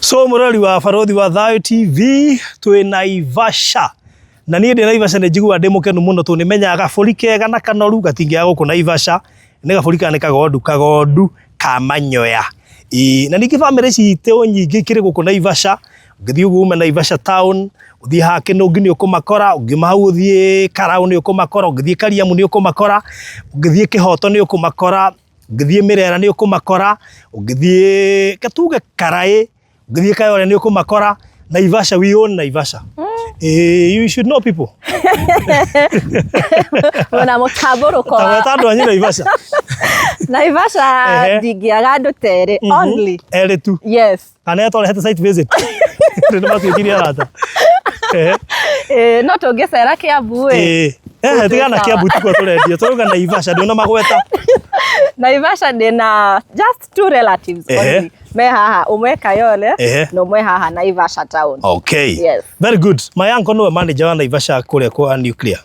So mũrori wa Barũthi wa Thayũ TV, twĩ Naivasha, na niĩ ndĩ Naivasha nĩ njiguaga ndĩ mũkenu mũno tondũ nĩ menyaga gabũri kega na kanoru gatingĩaga gũkũ Naivasha. Nĩ gabũri kana nĩ kagondu, kagondu ka manyoya. Ĩĩ, na ningĩ bamĩrĩ citũ nyingĩ ikĩrĩ gũkũ Naivasha. Ũngĩthiĩ ũguo ume Naivasha town, ũthiĩ haha Kĩnũngi nĩ ũkũmakora, ũngiuma hau ũthiĩ Karaũ nĩ ũkũmakora, ũngĩthiĩ Kariamu nĩ ũkũmakora, ũngĩthiĩ Kĩhoto nĩ ũkũmakora, ũngĩthiĩ Mĩrera nĩ ũkũmakora, ũngĩthiĩ reke tuge Karaĩ, ũngĩthiĩ Kayole nĩ ũkũmakora. Naivasha, we own Naivasha. Eh, you should know people. Wĩna mũtambũrũko wa Tagweta andũ anyu Naivasha. Naivasha. Ndingĩaga andũ ta erĩ only. Erĩ tu. Yes. Kana twarehete site visit. Nĩ matuĩkire arata. Eh, no tũngĩcera Kiambu ĩ. Eh, tigana na Kiambu, tikuo tũrendia. Tũrauga Naivasha, ndũna magweta. Naivasha ndĩna just two relatives only. Me haha, ũmwe Kayole na ũmwe haha Naivasha town. Okay. Yes. Very good. My uncle nĩwe manager wa Naivasha kũrĩa kwa nuclear.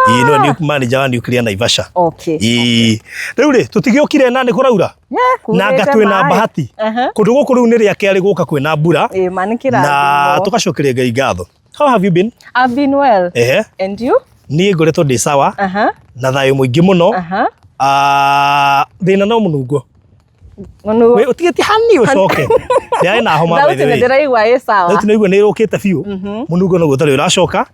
Ĩĩ, nĩwe manager wa nuclear Naivasha. Ĩĩ. Rĩu rĩ, tũtigĩũkire na nĩ kũraura? Yeah, Na anga kurĩte twĩna maĩ. bahati. Kũndũ gũkũ rĩu nĩ rĩa kerĩ gũka kwĩna mbura. Ĩĩ, ma nĩ Na kĩrathimo. tũgacokeria Ngai ngatho. How have you been? I've been well. And you? Niĩ ngoretwo ndĩ sawa na thayũ mũingĩ mũno. Ah, thĩna no mũnungo. Mũnungo. Wĩ ũtigĩtie hani ũcoke. Ndĩrarĩ na homa, by Thauti the nĩ way. ndĩraigua ĩ sawa. Thauti nĩ nĩ ĩrũkĩte biũ. Mũnungo noguo ũtarĩ ũracoka.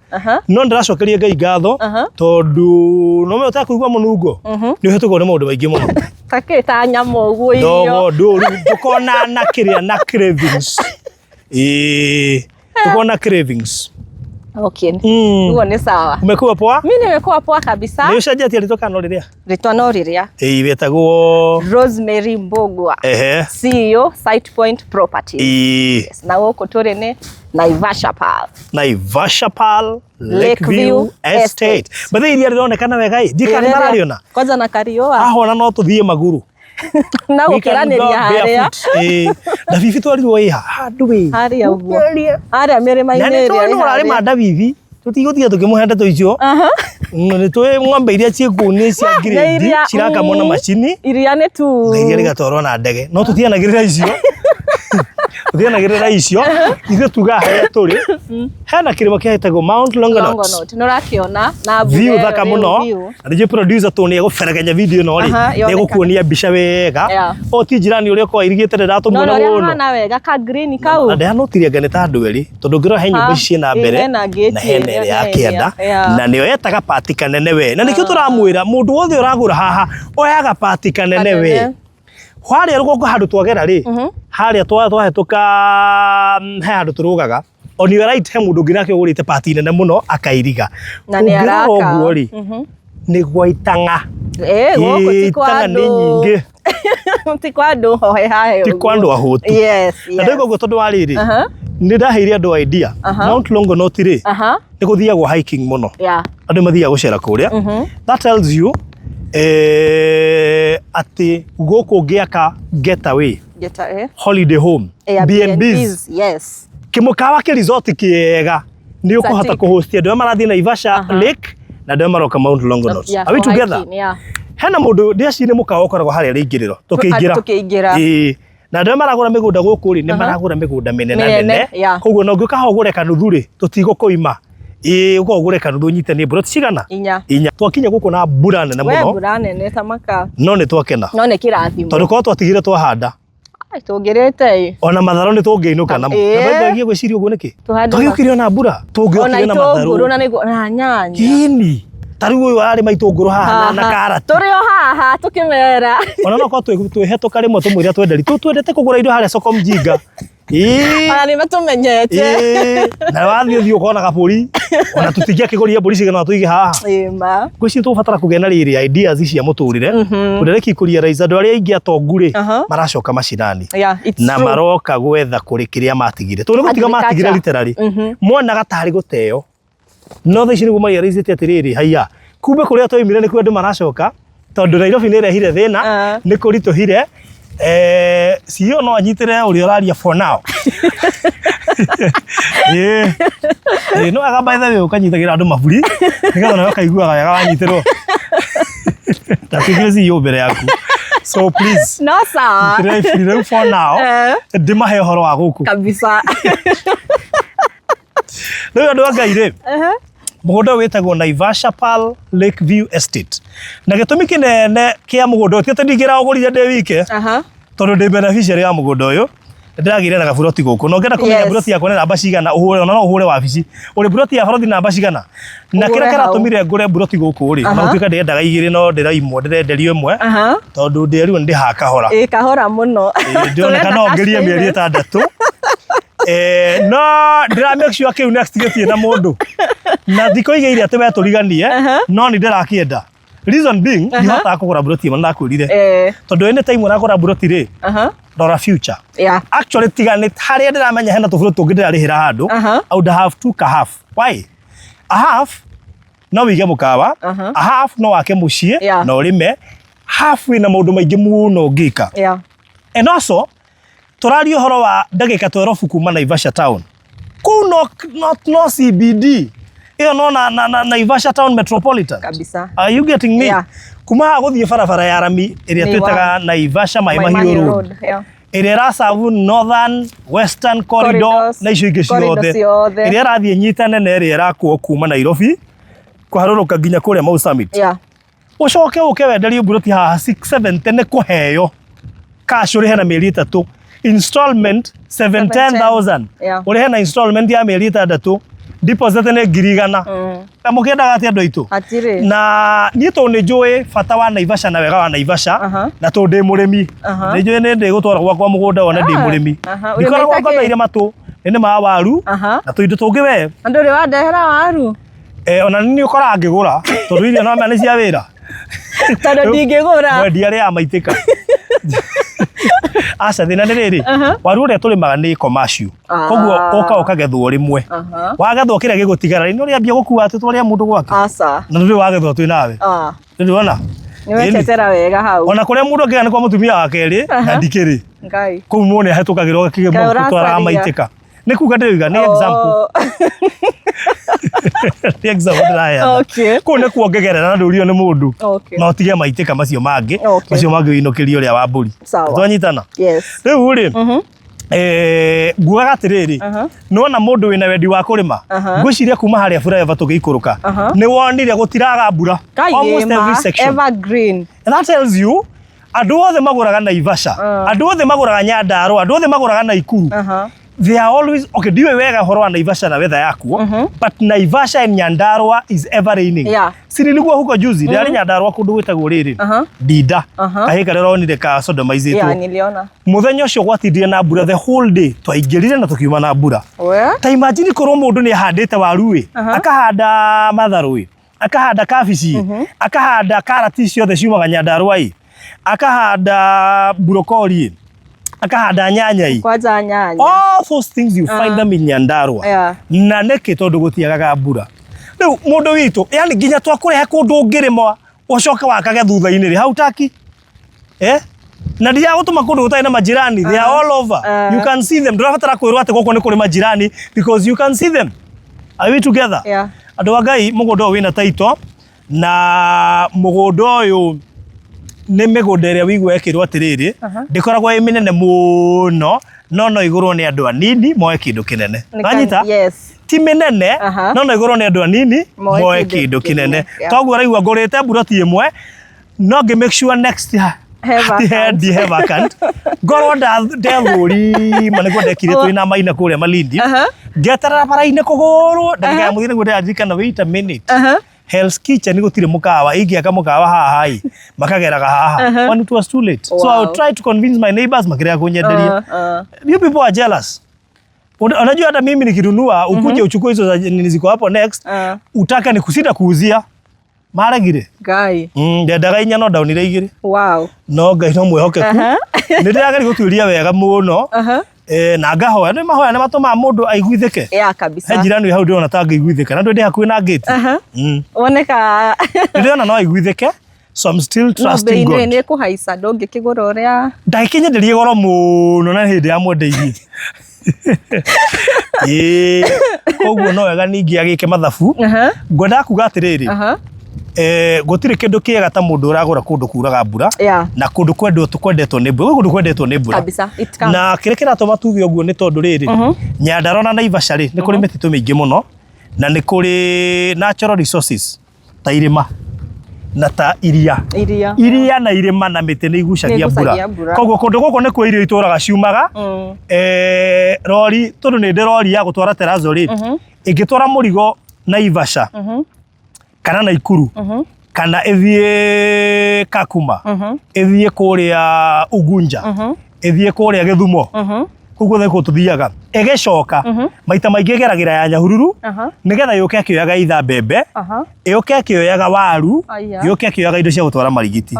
No ndĩracokeria Ngai ngatho tondũ no menya ũtekũigua mũnungo nĩ ũhĩtũkwo nĩ maũndũ maingĩ mũno. Ta kĩ, ta nyama ũguo, irio. Ndogo, ndũru, ndũkona na kĩrĩa na cravings. Ĩĩ, ndũkona cravings. Okay. Ũguo nĩ sawa. Umekuwa poa? Mi nimekuwa poa kabisa. Nĩ ũcenjetie rĩtwa kana no rĩrĩa? Rĩtwa no rĩrĩa. Ĩĩ, wĩtagwo? Rosemary Mbugua. CEO, Site Point Properties. Yes, na gũkũ tũrĩ nĩ Naivasha Pearl. Naivasha Pearl Lakeview Lakeview Estate. Bathe iria rĩronekana wega ĩ, ndiũĩ kana nĩ mararĩona. Kwanza na kariũa. Ahona no tũthiĩ maguru. Na We can go gũkĩranĩria harĩa. barefoot. Ĩĩ. Na bibi twarirwo ĩ ha? Handũ ĩ. Harĩa ũguo. Harĩa Na mĩrĩma-inĩ nĩ ĩrĩa tũĩ ĩ nũ ũrarĩma harĩa. ndabibi. Tũtigũtinda tũkĩmũhe ndeto icio. Nĩ tũĩ ng'ombe iria ciĩ kũu nĩ cia Na grade, cirakamwo na macini. Iria nĩ tu. Na iria rĩgatwarwo na ndege. No tũtianagĩrĩra icio. Tũtianagĩrĩra icio. Ithuĩ tugaga harĩa tũrĩ. Hena kĩrĩma kĩhetagwo Mount Longonot. Longonot. Nĩ ũrakĩona na mbura View ĩyo thaka rĩu mũno. view. Na ningĩ producer tondũ nĩ egũberegenya video ĩno rĩ, Aha, nĩ yonekane. egũkuonia mbica wega. O ti jirani ũrĩa ũkoragwo airigĩte No ndatũmuona ũrĩa mũno. hana wega ka green kau. Na ndĩranotire anga nĩ ta andũ erĩ, tondũ ngĩrora he nyũmba Ah, ici ciĩna ĩ, mbere hena gate na hena ĩrĩa ĩrĩa ya na ĩrĩa, kĩanda, na nĩyo yetaga pati kanene we. Na nĩkĩo tũramwĩra mũndũ wothe ũragũra haha oyaga pati kanene we. Kanene. Harĩa rũgongo handũ twagera rĩ, harĩa twahĩtũka, he handũ tũrũgaga on your right, he mũndũ ũngĩ nake ũgũrĩte pati nene mũno akairiga. Na nĩ Ũngĩrora araka. ũguo rĩ, nĩ gwa itang'a. Eh, gũkũ ti kwa Itang'a nĩ andũ. nyingĩ. Ti kwa andũ hohe hahe Ti kwa ũguo. andũ ahũtu. Na ndauga ũguo tondũ wa rĩrĩ, nĩ ndaheire andũ idea. Mount Longonot rĩ, nĩ gũthiagwo hiking mũno. Andũ mathiaga gũcera kũrĩa. That tells you atĩ gũkũ ũngĩaka getaway, Get a, eh? holiday home, Airbnbs. B&Bs, Yes. kĩmũkawa kĩ resort kĩega, nĩ ũkũhota Static. kũhost andũ arĩa marathiĩ Naivasha Lake na andũ arĩa maroka Mount Longonot. Yeah, Are we for together? hiking, yeah. Hena mũndũ ndĩreciria nĩ mũkawa ũkoragwo harĩa rĩingĩrĩro tũkĩingĩra. Tũkĩingĩra. Ĩĩ. Na andũ arĩa maragũra mĩgũnda gũkũ rĩ, nĩ maragũra mĩgũnda mĩnene Mĩnene, nene. Koguo na ũngĩũka haha ũgũre kanuthu rĩ, tũtigũkũima. Ĩĩ, ũka ũgũre kanuthu ũnyitanie mburoti cigana? Inya. Inya. Twakinya gũkũ na mbura nene We mũno. mbura nene ta maka. No nĩ twakena. No nĩ kĩrathimo. Tondũ korwo twatigire twahanda. Ai, tũngĩrĩte ĩ. Ona matharũ nĩ tũngĩinũka namo. Na baithagia gwĩciria ũguo nĩkĩ? Tũhande Twagĩũkire ona mbura. Tũngĩokire Ona na matharũ. itũngũrũ na nĩguo na nyanya. Kini. Ta rĩu ũyũ ararĩma itũngũrũ haha na karati. Tũrĩ o haha tũkĩmera. Ona no korwo twĩhetũka rĩmwe tũmwĩre atwenderi. Twendete kũgũra indo harĩa soko mjinga. Ĩĩ. Ona nĩ matũmenyete. Ĩĩ. Na wathiĩ ũthiĩ ũkona kabũri. Ona tũtingĩakĩgũria mbũri cigana tũige haha. Ĩĩ ma. Ngwĩciria tũgũbatara kũgĩa na rĩrĩ ideas cia mũtũrĩre. Tondũ reke kũrealize andũ arĩa aingĩ atongu rĩ, maracoka macinani. Yeah, it's Na true. maroka gwetha kũrĩ kĩrĩa matigire. Tondũ nĩ gũtiga matigire Agriculture. literally. Monaga tarĩ gũteo. No thaa ici nĩguo marealize atĩrĩrĩ, haiya, kumbe kũrĩa twaumire nĩkuo andũ maracoka, tondũ Nairobi nĩ ĩrehire thĩna, nĩ kũritũhire. CEO no anyitĩrĩre ũrĩa ũraria for now. Ĩĩ. Ĩĩ, no wega by the way ũkanyitagĩra andũ maburi nĩgetha nawe ũkaiguaga wega wanyitĩrwo. Ndatuĩkire CEO mbere yaku. So please, No sawa. rutĩra iburi rĩu for now. Ndĩmahe ũhoro wa gũkũ. Kabisa. Rĩu andũ a Ngai rĩ, mũgũnda ũyũ wĩtagwo Naivasha Pearl Lake View Estate, na gĩtũmi kĩnene kĩa mũgũnda ũyũ ti atĩ ndingĩraũgũrire ndĩ wike, tondũ ndĩ beneficiary ya mũgũnda ũyũ, ndĩragĩire na gaburoti gũkũ, na ũngĩenda kũmenya buroti yakwa nĩ namba cigana, ũhũre, ona no ũhũre wabici ũrĩ buroti ya barothi namba cigana, na Ũgũre kĩrĩa hau. kĩratũmire ngũre buroti gũkũ rĩ, ona gũtuĩka ndĩrendaga igĩrĩ no ndĩraimwo, ndĩrenderio ĩmwe, tondũ ndĩerirwo nĩ ndĩhaga kahora. Ĩ, kahora mũno. Ĩĩ, ndĩroneka Tũrenda no cash ngĩrie mĩeri payment. 6. No ndĩra make sure kĩu next gĩtirĩ na mũndũ na thikũ igĩire atĩ we tũriganie, no nĩ ndĩrakĩenda, reason being ndihotaga kũgũra buroti ĩmwe, ndakwĩrire, tondũ anytime ũragũra buroti rĩ, rora future. Actually, tiga nĩ harĩa ndĩramenya hena tũburoti tũngĩ ndĩrarĩhĩra handũ, I would have took a half. Why a half? No wĩige mũkawa. A half no wake mũciĩ na ũrĩme. Half wĩna maũndũ maingĩ mũno ũngĩka. And also tũraria ũhoro wa ndagĩka 12 kuma Naivasha town kũu, no CBD ĩyo, no na Naivasha town metropolitan. Kabisa. Are you getting me? Yeah. Kuma haha gũthiĩ barabara ya rami ĩrĩa Nĩ twĩtaga Naivasha Mai Mai Mahiũ Mahiũ Road, Road, yeah. ĩrĩa ĩracabu northern, western corridor Corridors, na icio ingĩ corridor ciothe, ciothe. Ĩrĩa ĩrathiĩ nyitane na ĩrĩa ĩrakwo kuma Nairobi kũharũrũka nginya kũrĩa Mau Summit. Ũcoke ũke wenderio mburoti haha 670 nĩ kũheo cash, ũrĩhe na mĩeri 3, installment 710,000. Ũrĩhe na installment ya mĩeri 6, deposit nĩ 100,000. Na mũkĩendaga atĩa, andũ aitũ? Hatirĩ. Na niĩ tondũ nĩ njũĩ bata wa Naivasha na wega wa Naivasha, na tondũ ndĩ mũrĩmi, nĩ njũĩ nĩ ndĩgũtwara gwakwa mũgũnda wone ndĩ mũrĩmi. Ndikoragwo Ũrĩmĩte kĩ? ngomeire matũ, nĩ nĩmaga waru na tũindo tũngĩ we. Na ndũrĩ wandehera waru? Ona nĩ ũkoraga ngĩgũra, tondũ irio no nĩ cia wĩra. Tondũ ndingĩgũra. Mwendia arĩaga maitĩka. Aca, thĩna nĩ rĩrĩ, waru ũrĩa tũrĩmaga nĩ commercial, koguo ũka ũkagethwo rĩmwe. Wagethwo, kĩrĩa gĩgũtigara nĩ ũrĩambia gũkua atĩ twarĩa mũndũ gwake. Aca. Na ndũrĩ wagethwo twĩ nawe. Nĩ Nĩ wetetera wega hau. Ona kũrĩa mũndũ angĩga nĩ kwa mũtumia wa kerĩ na ndikĩrĩ Ngai. kũu, mũndũ nĩ ahĩtũkagĩrwo Kaĩ gũtwaraga ũracaria. maitĩka. Nĩ kuga ndĩroiga nĩ example, nĩ example ndĩraheana. Kũu nĩ kuongegerera na ndũrio nĩ mũndũ, na ũtige maitĩka macio mangĩ, macio mangĩ wĩinũkĩrie ũrĩa wa mbũri. Sawa. Twanyitana? Yes. Rĩu rĩ, ngugaga atĩrĩrĩ, nĩwona mũndũ wĩna wendi wa kũrĩma, ngwĩciria kuma harĩa flyover tũgĩikũrũka, nĩ wonire gũtiraga mbura. Kai. Almost ĩma, every section. Evergreen. And that tells you andũ othe magũraga Naivasha, andũ othe magũraga Nyandarua, andũ othe magũraga Naikuru, they are always okay. Ndiũĩ wega ũhoro wa Naivasha na weather yakuo, but Naivasha and Nyandarua is ever raining. Si nilikuwa huko juzi, ndĩrarĩ Nyandarua kũndũ gwĩtagwo rĩrĩ, Ndinda, kahĩ karĩa ũronire ka sodomizĩtwo. Yeah, niliona. Mũthenya ũcio gwatindire na mbura the whole day, twaingĩrire na tũkiuma na mbura. We? Ta imagine korwo mũndũ nĩ ahandĩte waru ĩ, akahanda matharũ ĩ, akahanda kabici, akahanda karati, ciothe ciumaga Nyandarua ĩ, akahanda brokoli ĩ, akahanda nyanya ĩ. Kwanja nyanya. All those things you find them in Nyandarua. Na nĩkĩ? Tondũ gũtiagaga mbura. Rĩu mũndũ witũ, yani nginya twakũrehe kũndũ ũngĩrĩma ũcoke wakage thutha-inĩ rĩ, hautaki, eh? Na ndiragũtũma kũndũ gũtarĩ na majirani, they are all over. You can see them, ndũrabatara kwĩrwo atĩ gũkũ nĩ kũrĩ majirani because you can see them. Are we together? Yeah. Andũ a Ngai, mũgũnda ũyũ wĩna title, na mũgũnda ũyũ nĩ mĩgũnda ĩrĩa wĩigua ĩkĩrwo atĩrĩrĩ, ndĩkoragwo ĩ mĩnene mũno, no ĩgũrwo nĩ andũ anini moe kĩndũ kĩnene. Wanyita? Yes. Ti mĩnene, no ĩgũrwo nĩ andũ anini moe moe kĩndũ kĩndũ kĩnene. Kĩnene, yeah. Toguo ũraigua ngũrĩte mburoti ĩmwe, no ngĩ make sure next He vacant. He vacant ngorwo ndethũrima nĩguo ndekire twĩna Maina kũrĩa Malindi, ngeterera bara-inĩ kũgũrwo ndagĩka ya mũthia nĩguo ndĩraririkana, wait a minute, Hell's Kitchen gũtirĩ mũkawa, ingĩaka mũkawa haha ĩ, makageraga haha. When it was too late, so I would try to convince my neighbors, makĩrega kũnyenderia. You people are jealous. Unajua hata mimi nikinunua, ukuje uchukue hizo za nini ziko hapo next, utake ni kusita kuuzia, maregire. Ngai. Ndendaga 4 no ndaunire 2. No Ngai no mwĩhokeku. Nĩ ndĩrageria gũtuĩria wega mũno, na ngahoya, nĩ mahoya nĩ matũmaga mũndũ aiguithĩke. Yeah, kabisa. He njirani wĩ hau ndĩrona ta ngĩiguithĩka na ndũ ndĩ hakuhĩ na ngĩti. Woneka. Nĩ ndĩrona no aiguithĩke, so I'm still No trusting bei God. nĩ ĩkũhaica, ndũngĩkĩgũra ũrĩa. Ndagĩkĩnyenderie goro mũno na hĩndĩ ya mwendeirie. Ĩĩ, koguo no wega ningĩ agĩke mathabu. Ngwendaga kuga atĩrĩrĩ, Gũtirĩ kĩndũ kĩega ta mũndũ ũragũra kũndũ kuraga mbura na kũndũ kwendetwo nĩ mbura. Gwĩ kũndũ kwendetwo nĩ mbura. Kabisa. It counts. Na kĩrĩa kĩratũma tuge ũguo nĩ tondũ rĩrĩ, Nyandarua na Naivasha rĩ, nĩ kũrĩ mĩtitũ mĩingĩ mũno na nĩ kũrĩ natural resources ta irĩma na ta iria. Iria. Iria na irĩma na mĩtĩ nĩ igucagia mbura. Nĩ igucagia mbura. Koguo kũndũ gũkũ nĩkuo irio itũraga ciumaga. Rori, tondũ nĩ ndĩ rori ya gũtwara terazo rĩ, ĩngĩtwara mũrigo Naivasha kana Naikuru kana ĩthiĩ Kakuma, ĩthiĩ kũrĩa Ugunja, ĩthiĩ kũrĩa Gĩthumo, kũu guothe nĩkuo tũthiaga, ĩgĩcoka maita maingĩ ĩgeragĩra ya Nyahururu nĩgetha yũke ĩkĩoyaga either mbembe, ĩũke ĩkĩoyaga waru, yũke ĩkĩoyaga indo cia gũtwara Marigiti,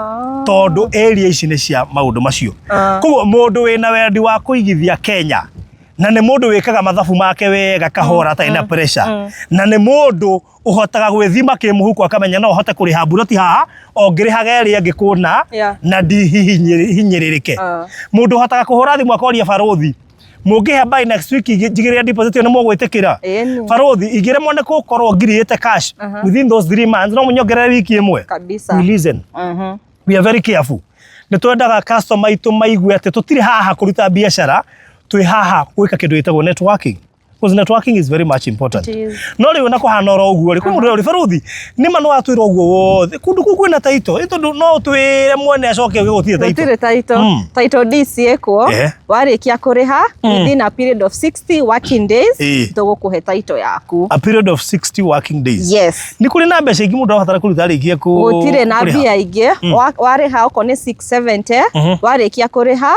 tondũ area ici nĩ cia maũndũ macio. Koguo mũndũ wĩna wendi wa kũigithia Kenya, na nĩ mũndũ wĩkaga mathabu make wega kahora atarĩ na pressure, na nĩ mũndũ ũhotaga gwĩthima kĩmũhuko akamenya no hote kũrĩha mburoti haha o ngĩrĩhaga ĩrĩa ĩngĩ kũna na ndihihinyĩrĩrĩke. Mũndũ ũhotaga kũhũra thimũ akoria barũthi, mũngĩhe by next week njigĩrĩre deposit ĩyo nĩ mũgwĩtĩkĩra? Ĩni. Barũthi, ingĩremwo nĩ gũkorwo ngirĩte cash within those 3 months, no mũnyongerere wiki ĩmwe. Kabisa. We listen. We are very careful. Nĩ twendaga customer aitũ maigue atĩ tũtirĩ haha kũruta biacara, twĩ haha gwĩka kĩndũ gĩtagwo networking. Because networking is very much important. It is. No rĩu na kũhana oro ũguo rĩ, kwĩ mũndũ ũrĩ barũthi, nĩ ma nĩ watwĩra ũguo wothe, kũndũ kũu kwĩna title, ĩ tondũ no ũtwĩre mwene acoke auge gũtirĩ title. Gũtirĩ title. Title deed ciĩkuo, warĩkia kũrĩha within a period of 60 working days, tũgũkũhe title yaku. A period of 60 working days. Yes. Nĩ kũrĩ na mbeca ingĩ mũndũ arabatara kũruta arĩkia Gũtirĩ na kũrĩha? mbia ingĩ. Warĩha okorwo nĩ 670, warĩkia kũrĩha,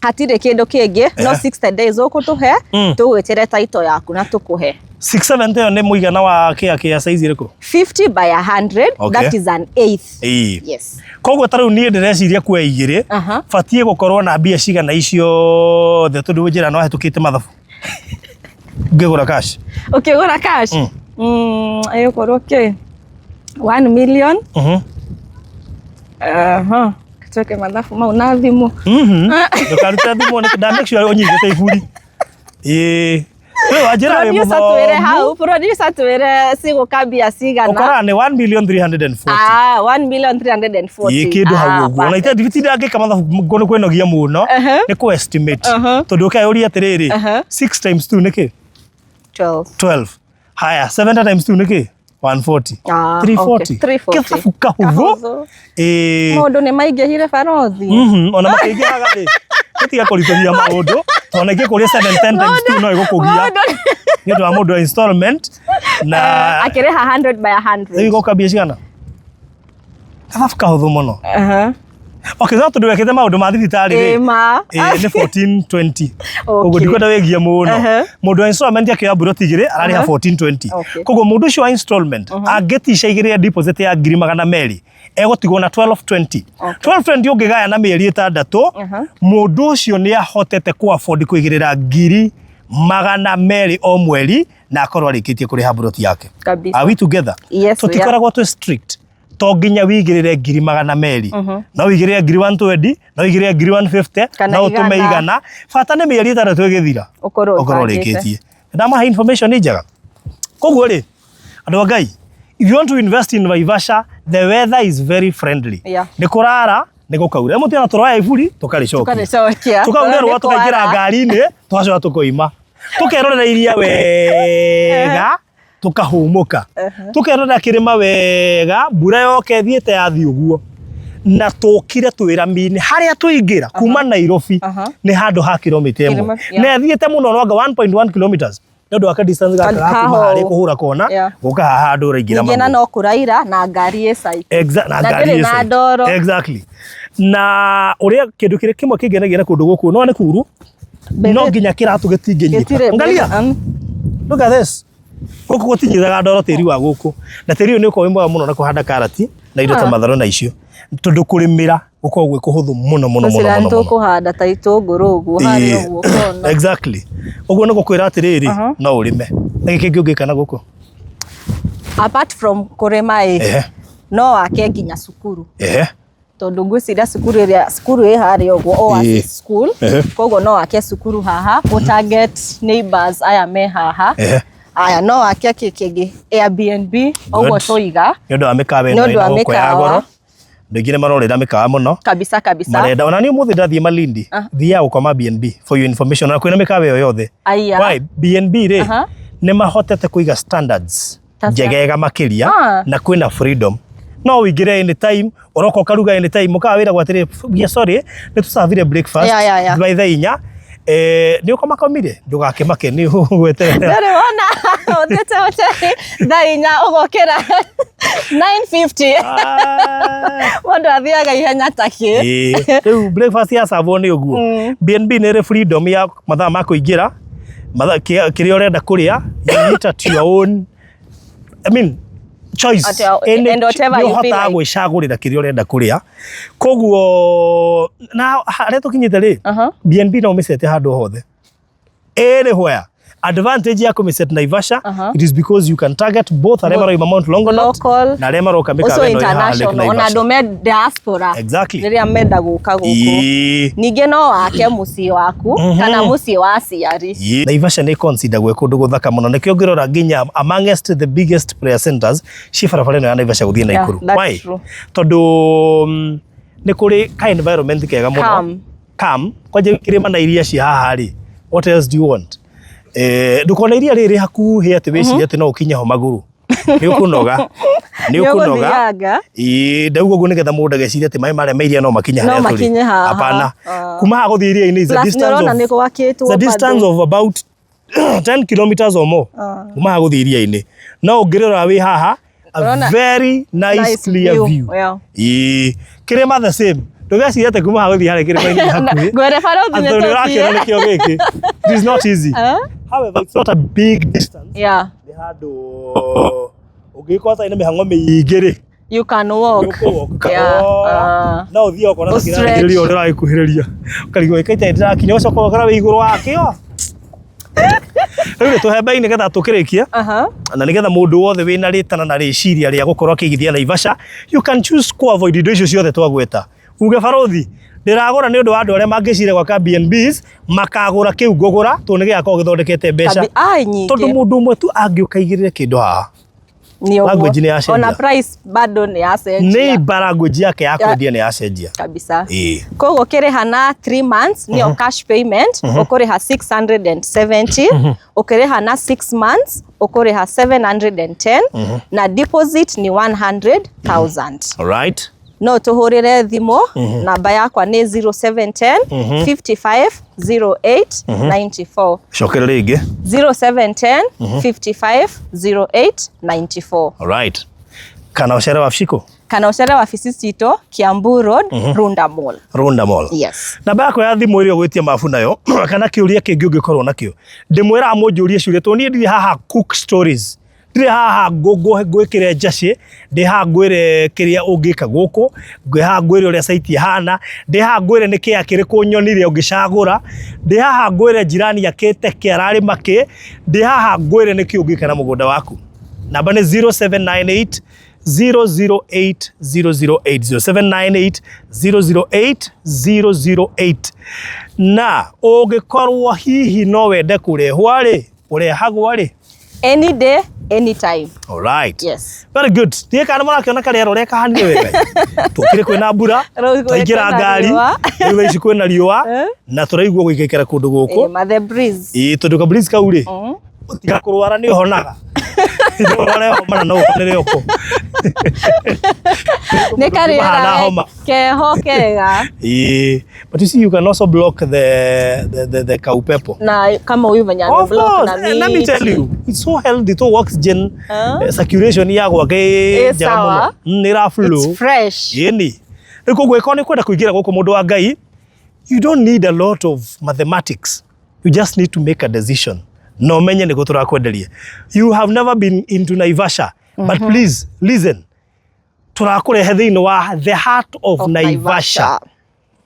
hatirĩ kĩndũ kĩngĩ, no 60 days ũgũtũhe, tũgwĩtĩre title yaku na tũkũhe. 670 ĩyo nĩ mũigana wa kĩa kĩa size ĩrĩkũ? 50 by 100, that is an eighth. Yes. Koguo ta rĩu niĩ ndĩreciria kuoya igĩrĩ, batiĩ gũkorwo na mbia cigana iciothe tondũ njĩra no hetũkĩte mathabu. Ngĩgũra cash. Ũkĩgũra cash? Ĩgũkorwo kĩ? 1 million. Tweke mathabu mau na thimũ. Ndũkarute thimũ, nĩ nda make sure ũnyitĩte iburi. Ĩĩ. We wanjĩra wĩ Producer twĩre mũthomu. hau, producer twĩre cigũka mbia cigana. Ũkoraga nĩ 1 million 340. 1 million 340. Ĩĩ, kĩndũ hau ũguo. Na Perfect. itinda ngĩka mathabu nĩ kwĩnogia mũno, nĩ kũ estimate. Tondũ ũkeyũria atĩrĩrĩ, 6 times 2 nĩ kĩ? 12. 12. Haya, 70 times 2 nĩ kĩ? 140. 340. Okay. 340. Kĩthabu kahũthũ. Kahũthũ. Ĩĩ. Maũndũ nĩ maingĩhire barothi. Ona makĩingĩhaga rĩ, tũtiga kũritũhia maũndũ, tondũ ingĩkũria 710 times 2 no ĩgũkũgia. Nĩ ũndũ wa mũndũ wa installment na Akĩrĩha 100 by 100. Rĩu igoka mbia cigana? Gathabu kahũthũ mũno. Okay, no tondũ wekĩte maũndũ ma thibitarĩ rĩ. Ĩĩ ma. Ĩĩ, nĩ 1420. Koguo ndikwenda wĩgie mũno. Mũndũ wa installment akĩoya mburoti igĩrĩ ararĩha 1420. Koguo mũndũ ũcio wa installment angĩtica igĩrĩ ya deposit ya ngiri magana merĩ egũtigwo na 1220. 1220 ũngĩgaya na mĩeri ĩtandatũ, mũndũ ũcio nĩ ahotete kũ afford kũigĩrĩra ngiri magana merĩ o mweri na akorwo arĩkĩtie kũrĩha mburoti yake. Kabisa. Are we together? Yes, we are. Tũtikoragwo twĩ strict. To nginya wĩigĩrĩre ngiri magana merĩ. No wĩigĩrĩre ngiri 120, no wĩigĩrĩre ngiri 150, Kana no ũtũme igana. igana. Bata nĩ mĩeri ĩtandatũ ĩgĩthira. Ũkorwo Ũkorwo ũbangĩte. ũrĩkĩtie. Ndamahe information nĩ njega. Koguo rĩ, andũ a Ngai, if you want to invest in Naivasha, the weather is very friendly. Nĩ kũrara, nĩ gũkaura. Rĩmwe tũtiona tũroya iburi, tũkarĩcokia. Tũkarĩcokia. Tũkaurĩrwo, Nĩ tũkaingĩra kwara. ngari-inĩ, tũgacoka tũkoima. Tũkerorera iria wega, tũkahũmũka. Tũkerorera kĩrĩma wega, mbura yoka ĩthiĩte yathiĩ ũguo. Na tũkire twĩ rami-inĩ, harĩa tũingĩra kuma Nairobi nĩ handũ ha kilomita ĩmwe. Kĩrĩma, yeah. Na ĩthiĩte mũno no anga 1.1 kilometers. Nĩ ũndũ wa ka distance gaka ga kuma Kaho. harĩa kũhũra kona, gũka haha handũ ũraingĩra Ningĩ na magũrũ. no kũraira na ngari ĩ site. Na Na ngari ndĩrĩ ĩ na site. ndoro. Exactly. Na ũrĩa kĩndũ kĩrĩa kĩmwe kĩngenagia na kũndũ gũkũ, no nĩ kuru, no nginya kĩratũ gĩtingĩnyita. Gĩtirĩ Angalia. Look at this. Gũkũ gũtinyitaga ndoro tĩri wa gũkũ. Na tĩri ũyũ nĩ ũkoragwo wĩ mwega mũno na kũhanda karati na indo ta matharũ na icio. Tondũ kũrĩmĩra gũkoragwo gwĩ kũhũthũ mũno mũno mũno Tũcĩra mũno mũno. tũkũhanda ta itũngũrũ ũguo harĩa ũguo kona. Exactly. Ũguo nĩ gũkwĩra atĩrĩrĩ, no ũrĩme. Nĩ kĩngĩ ũngĩka na gũkũ? Apart from kũrĩma ĩ, no wake nginya cukuru. Tondũ ngwĩciria cukuru ĩrĩa cukuru ĩ harĩa ũguo Oasis School. Koguo no wake cukuru haha, ũ target neighbors aya me haha. Aya, no wake kĩ kĩngĩ Airbnb ũguo Good. tũiga. Nĩ ũndũ wa mĩkawa Nĩ ĩno ũndũ wa ĩna gũkũ ya mĩkawa. goro. Andũ aingĩ nĩ marorĩra mĩkawa mũno. Kabisa kabisa. Marenda ona niĩ ũmũthĩ ndathiĩ Malindi thiaga gũkoma BNB for your information, ona kwĩna mĩkawa ĩyo yothe. Aya. Why? BNB rĩ nĩ mahotete kũiga standards Tata. njegega makĩria na kwĩna freedom, no ũingĩre anytime, ũroka ũkaruga anytime, mũkawa wĩragwo atĩrĩ, "We are sorry, nĩ tũcabire breakfast Yeah. by thaa 4, nĩ ũkomakomire, ndũgakĩmake nĩ ũgweterera." Ndũrĩ wona ũthiĩte hoteli thaa 4 ũgokĩra 9:50? Mũndũ athiaga ihenya takĩ. Ĩĩ. Rĩu breakfast ya servwo nĩ ũguo. BNB nĩ ĩrĩ freedom ya mathaa ma kũingĩra, mathaa kĩrĩa ũrenda kũrĩa, you eat at your own, I mean, choice. And whatever you feel Nĩ ũhotaga like. gwĩcagũrĩra kĩrĩa ũrenda kũrĩa. Koguo na harĩa tũkinyĩte rĩ, BNB no ũmĩcete handũ hothe, anywhere. Advantage ya kũmĩset Naivasha, it is because you can target both arĩa maroima Mount Longonot Local, na arĩa maroka mĩkawa also ĩno ĩ haha Lake international, ona Naivasha. andũ me diaspora rĩrĩa menda gũka gũkũ. Ningĩ no wake mũciĩ waku kana mũciĩ wa aciari. Ĩĩ. Naivasha nĩ consider gwĩ kũndũ gũthaka mũno, nĩkĩo ũngĩrora nginya amongst the biggest prayer centers ci barabara ĩno ya Naivasha gũthiĩ Nakuru. That's Why? true. Tondũ nĩ kũrĩ ka environment kega mũno. Calm. Calm. Kwanja kĩrĩma na iria ci haha rĩ, what else do you want? Ndũkona iria rĩrĩ hakuhĩ atĩ wĩcirie atĩ no ũkinye ho magũrũ, nĩ ũkũnoga, nĩ ũkũnoga. Nĩũgũthianga. Ĩĩ, ndauga ũguo nĩgetha mũndũ ageciria atĩ maĩ marĩa ma iria no makinye No harĩa tũrĩ. makinye haha. Hapana. Ah. Kuma haha gũthiĩ iria-inĩ is a Plus nĩ distance ũrona of nĩ gwakĩtwo it's a distance bado. of about 10 kilometers or more kuma haha gũthiĩ iria-inĩ, no ũngĩrora wĩ haha, a Ũrona very nice, nice clear view, view. Yeah. Ĩĩ, kĩrĩma the same, ndũgecirie atĩ kuma haha gũthiĩ harĩa kĩrĩma-inĩ hakuhĩ. Ngwĩre bara ũthiĩ. Atĩ nĩ ũrakĩona nĩkĩo gĩkĩ, it is not easy. However, it's not a big distance. Nĩ handũ ũngĩgĩkorwo ũtarĩ na mĩhang'o mĩingĩ rĩ, You can walk. nĩũkũwalk Yeah. kahora. No ũthiĩ ũkona ta Ũstretch. kĩrarigĩrĩria ũrĩa ũragĩkuhĩrĩria, ũkarigwo ĩkaita ndĩrakinya, ũcoka ũgakora wĩ igũrũ wakĩo. Rĩu nĩ tũhembe-inĩ nĩgetha tũkĩrĩkie na nĩgetha mũndũ wothe wĩna rĩtana na rĩciria rĩa gũkorwo akĩigithia Naivasha, you can choose ku avoid indo icio ciothe twagweta, uge, "Barũthi, ndĩragũra nĩ ũndũ wa andũ arĩa mangĩciria gwaka B&Bs, makagũra kĩu ngũgũra tondũ nĩ gĩgakorwo gĩthondekete mbeca." Ai, nyingĩ. Tondũ mũndũ ũmwe tu angĩũka aigĩrĩre kĩndũ haha, Nĩ ũguo. language nĩ yacenjia. Ona price bado nĩ yacenjia. Nĩ language yake ya kwendia nĩ yacenjia. Kabisa. Koguo ũkĩrĩha na 3 months, nĩyo cash payment, ũkũrĩha 670. Ũkĩrĩha na 6 months, ũkũrĩha 710, na deposit nĩ 100,000. Alright. No tũhũrĩre thimũ, namba yakwa nĩ 0710 55 08 94. Cokera rĩngĩ. 0710 55 08 94. Alright, kana ũcere wabici kũ? Kana ũcere wabici citũ, Kiambu Road, Runda Mall. Runda Mall. Yes. Namba yakwa ya thimũ ĩrĩa ũgwĩtia mabu nayo kana kĩũria kĩngĩ ũngĩkorwo nakĩo, ndĩmwĩraga mũnjũrie ciũria tondũ niĩ ndirĩ haha cook stories, ndirĩ haha ngwĩkĩre njacĩ, ndĩ haha ngwĩre kĩrĩa ũngĩka gũkũ, ndĩ haha ngwĩre ũrĩa site ĩhana, ndĩ haha ngwĩre nĩ kĩea kĩrĩkũ nyonire ũngĩcagũra, ndĩ haha ngwĩre jirani akĩte kĩ, ararĩma kĩ, ndĩ haha ngwĩre nĩkĩ ũngĩka na mũgũnda waku. Namba nĩ 0798 008 008, 0798 008 008. Na ũngĩkorwo hihi no wende kũrehwo rĩ, ũrehagwo rĩ? Any day, anytime. Alright. Yes. Very good. Ndiĩ kana mũrakĩona karĩera ũrĩa kahanire wega. Tũkire kwĩna mbura, Rĩu twaingĩra kwĩna ngari, riũa. rĩu thaa ici kwĩna riũa na tũraigua gũikaikara kũndũ gũkũ. Eh, ma the breeze. Ĩĩ, tondũ ka breeze kau rĩ, tiga kũrwara nĩ ũhonaga. Ũrware homa na no ũhonere oko. Nĩ karĩera Mahana homa. keho kega. Ĩĩ, but you see, you can also block the kaupepo. Na kama huyu venye Of ameblock course, na and let me tell miti. you, it's so healthy to oxygen circulation ya gwake Ĩ njega sawa. mũno. Nĩ ĩra flow. It's fresh. Ĩni. Rĩu koguo ĩkorwo nĩ kwenda kũingĩra gũkũ, mũndũ wa Ngai, you don't need a lot of mathematics. You just need to make a decision. Na ũmenye nĩkũ tũrakwenderia. You have never been into Naivasha, but please listen. Tũrakũrehe thĩinĩ wa the heart of Of Naivasha. Naivasha.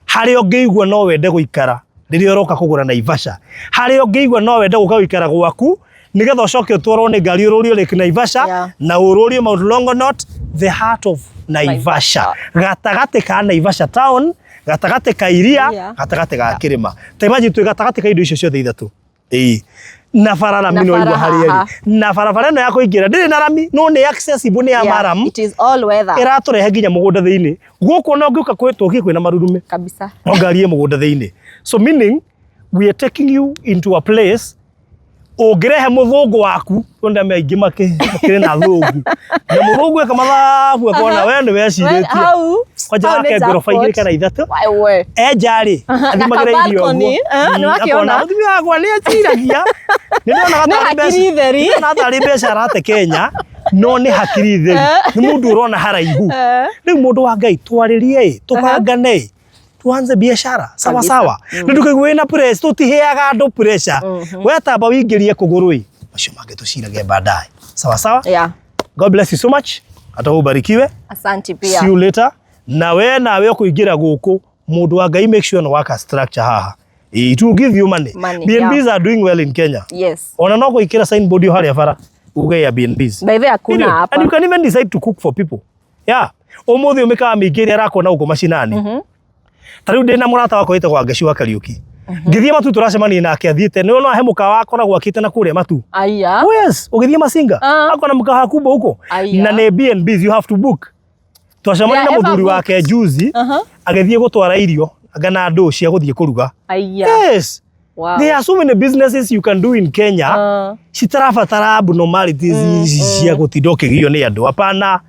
Harĩa ũngĩigua no wende gũikara rĩrĩa ũroka kũgũra Naivasha, harĩa ũngĩigua no wende gũka gũikara gwaku nĩgetha ũcoke ũtwarwo nĩ ngari ũrũrio Lake Naivasha na ũrũrio Mount Longonot, the heart of Naivasha, gatagatĩ ka Naivasha town, gatagatĩ ka iria, Iria. gatagatĩ ga kĩrĩma. Ta imagine twĩ gatagatĩ ka indo icio ciothe ithatũ. Ĩĩ, na bara rami Na no bara igua harĩa haha. ĩrĩ na barabara ĩno ya kũingĩra ndĩrĩ na rami, no nĩ accessible, nĩ ya maram. It is all weather. Ĩratũrehe nginya mũgũnda thĩinĩ gũkũ, ona ũngĩũka kwĩ tũkie kwĩna marurume. Kabisa. No ngari ĩ mũgũnda thĩinĩ, so meaning we are taking you into a place ũngĩrehe mũthũngũ waku, kwenda aingĩ makĩrĩ na thũngũ, na mũthũngũ eka mathabu akona we nĩ wecirĩtie. Hau Kwanja hau nĩ wake ngoroba 2 jackpot. kana 3. Wewe. Enja rĩ, na athimagĩra ka irio ũguo. balcony, nĩwakĩona? Akona, mũtumia wakwa nĩ eciragia, nĩ ndonaga Nĩ tarĩ hakiri theri. nĩ ndonaga tarĩ mbeca arate Kenya, no nĩ hakiri theri, nĩ mũndũ ũrona haraihu. Rĩu mũndũ wa Ngai, twarĩrie ĩ, tũbangane ĩ, tuanze biashara sawa. Kabisa. Sawa, nĩ ndũkaigua wĩna pressure, tũtiheaga andũ pressure. We tamba wĩingĩrie kũgũrũ ĩ, macio mangĩ tũcirage baadaye, sawa sawa. God bless you so much, hata ubarikiwe. Asante pia. See you later. Na we nawe ũkũingĩra gũkũ, mũndũ wa Ngai, make sure no waka structure haha. It will give you money. Money, B&Bs are doing well in Kenya. Ona no gwĩkĩra signboard yo harĩa bara uge ya B&Bs. By the way, hakuna Period. hapa. And you can even decide to cook for people. Yeah. Ũmũthĩ ũmĩkawa mĩingĩ ĩrĩa ĩrakwo na gũkũ macinani. Ta rĩu ndĩna mũrata wakwa wĩtagwo Wangeci wa Kariũki. Ngĩthiĩ Matu tũracemania nake athiĩte. Nĩ no he mũkawa akoragwo akĩte na kũrĩa Matu. Aya. Oh yes, ũgĩthiĩ Masinga. Akona mkahawa kubwa huko. Aya. Na nĩ B&Bs, you have to book. Twacemania They na are mũthuri ever wake juzi, agĩthiĩ gũtwara irio anga na ndũ cia gũthiĩ kũruga. Aya. Yes. There are so many businesses you can do in Kenya. Citarabatara abnormalities ici cia gũtinda ũkĩgio nĩ andũ. Hapana.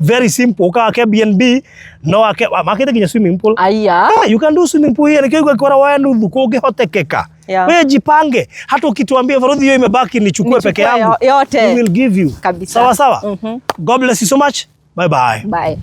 Very simple. Ũkawake B&B, no wake makĩte nginya swimming pool. Aya. Ah, you can do swimming pool here. Nĩkĩo igwĩkora woe nuthu kũngĩhotekeka. We jipange. Hata ukituambia, "Farodhi, hiyo imebaki nichukue Nichukue peke yangu." yote. We will give you. Kabisa. Sawa sawa. God bless you so much. Bye bye. Bye.